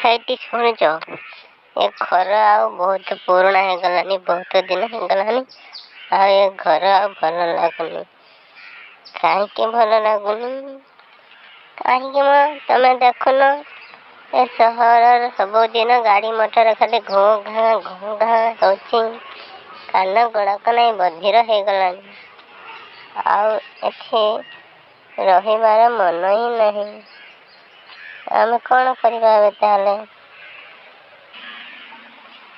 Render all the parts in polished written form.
ହେଇଟି ଶୁଣୁଛ, ଏ ଘର ଆଉ ବହୁତ ପୁରୁଣା ହେଇଗଲାଣି, ବହୁତ ଦିନ ହେଇଗଲାଣି, ଆଉ ଏ ଘର ଆଉ ଭଲ ଲାଗୁନି। କାହିଁକି ଭଲ ଲାଗୁନି? କାହିଁକି ମ, ତମେ ଦେଖୁନ, ଏ ସହରରେ ସବୁଦିନ ଗାଡ଼ି ମଟର ଖାଲି ଘୋ ଘାଁ ଘୋ ଘାଁ ହେଉଛି, କାନ ଗୁଡ଼ାକ ନାଇଁ ବଧିର ହେଇଗଲାଣି। ଆଉ ଏଠି ରହିବାର ମନ ହିଁ ନାହିଁ। ଆମେ କ'ଣ କରିବା ଏବେ ତାହେଲେ?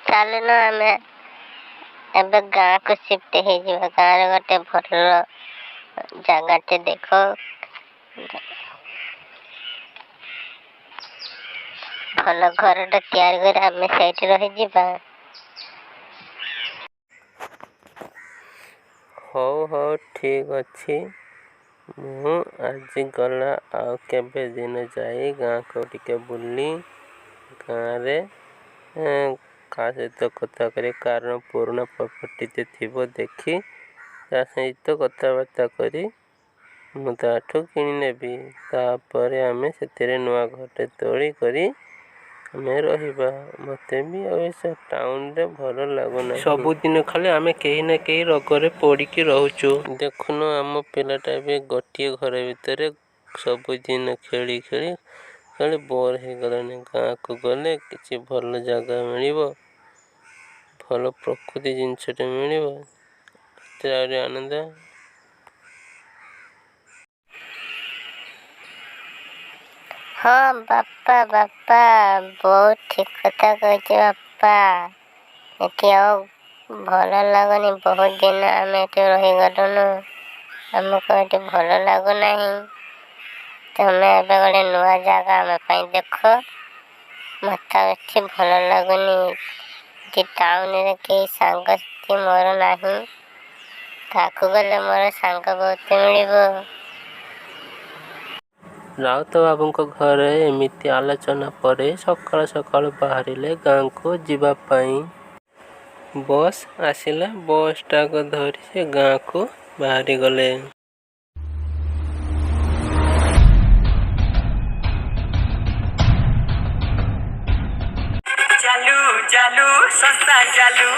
ଚାଲୁନ, ଆମେ ଏବେ ଗାଁକୁ ସିଫ୍ଟ ହେଇଯିବା। ଗାଁରେ ଗୋଟେ ଭଲ ଜାଗାଟେ ଦେଖ, ଭଲ ଘରଟା ତିଆରି କରି ଆମେ ସେଇଠି ରହିଯିବା। ହଉ ହଉ, ଠିକ୍ ଅଛି। ମୁଁ ଆଜି ଗଲା ଆଉ କେବେ ଦିନ ଯାଇ ଗାଁକୁ ଟିକେ ବୁଲି ଗାଁରେ କାହା ସହିତ କଥା କରି, କାରଣ ପୁରୁଣା ପ୍ରପର୍ଟିଟେ ଥିବ, ଦେଖି ତା ସହିତ କଥାବାର୍ତ୍ତା କରି ମୁଁ ତାଠୁ କିଣିନେବି। ତାପରେ ଆମେ ସେଥିରେ ନୂଆ ଘରଟେ ତୋଳି କରି ଆମେ ରହିବା। ମୋତେ ବି ଆଉ ସେ ଟାଉନରେ ଭଲ ଲାଗୁନାହିଁ। ସବୁଦିନ ଖାଲି ଆମେ କେହି ନା କେହି ରୋଗରେ ପଡ଼ିକି ରହୁଛୁ। ଦେଖୁନ, ଆମ ପିଲାଟା ବି ଗୋଟିଏ ଘର ଭିତରେ ସବୁଦିନ ଖେଳି ଖେଳି ଖେଳି ବୋର୍ ହେଇଗଲାଣି। ଗାଁକୁ ଗଲେ କିଛି ଭଲ ଜାଗା ମିଳିବ, ଭଲ ପ୍ରକୃତି ଜିନିଷଟେ ମିଳିବ, ସେଥିରେ ଆହୁରି ଆନନ୍ଦ। ହଁ ବାପା, ବାପା, ବୋଉ ଠିକ କଥା କହିଛି ବାପା। ଏଠି ଆଉ ଭଲ ଲାଗୁନି। ବହୁତ ଦିନ ଆମେ ଏଠି ରହିଗଲୁଣୁ, ଆମକୁ ଏଠି ଭଲ ଲାଗୁନାହିଁ। ତମେ ଏବେ ଗୋଟେ ନୂଆ ଜାଗା ଆମ ପାଇଁ ଦେଖ। ମୋତେ ଆଉ ଏଠି ଭଲ ଲାଗୁନି। ଏଠି ଟାଉନରେ କେହି ସାଙ୍ଗସାଥି ମୋର ନାହିଁ। ଗାଁକୁ ଗଲେ ମୋର ସାଙ୍ଗ ବହୁତ ମିଳିବ। ରାଉତ ବାବୁଙ୍କ ଘରେ ଏମିତି ଆଲୋଚନା ପରେ ସକାଳୁ ସକାଳୁ ବାହାରିଲେ ଗାଁକୁ ଯିବା ପାଇଁ। ବସ୍ ଆସିଲା, ବସ୍ଟାକୁ ଧରି ସେ ଗାଁକୁ ବାହାରିଗଲେ। ଚାଲୁ ଚାଲୁ ସଂସ୍ଥା ଚାଲୁ।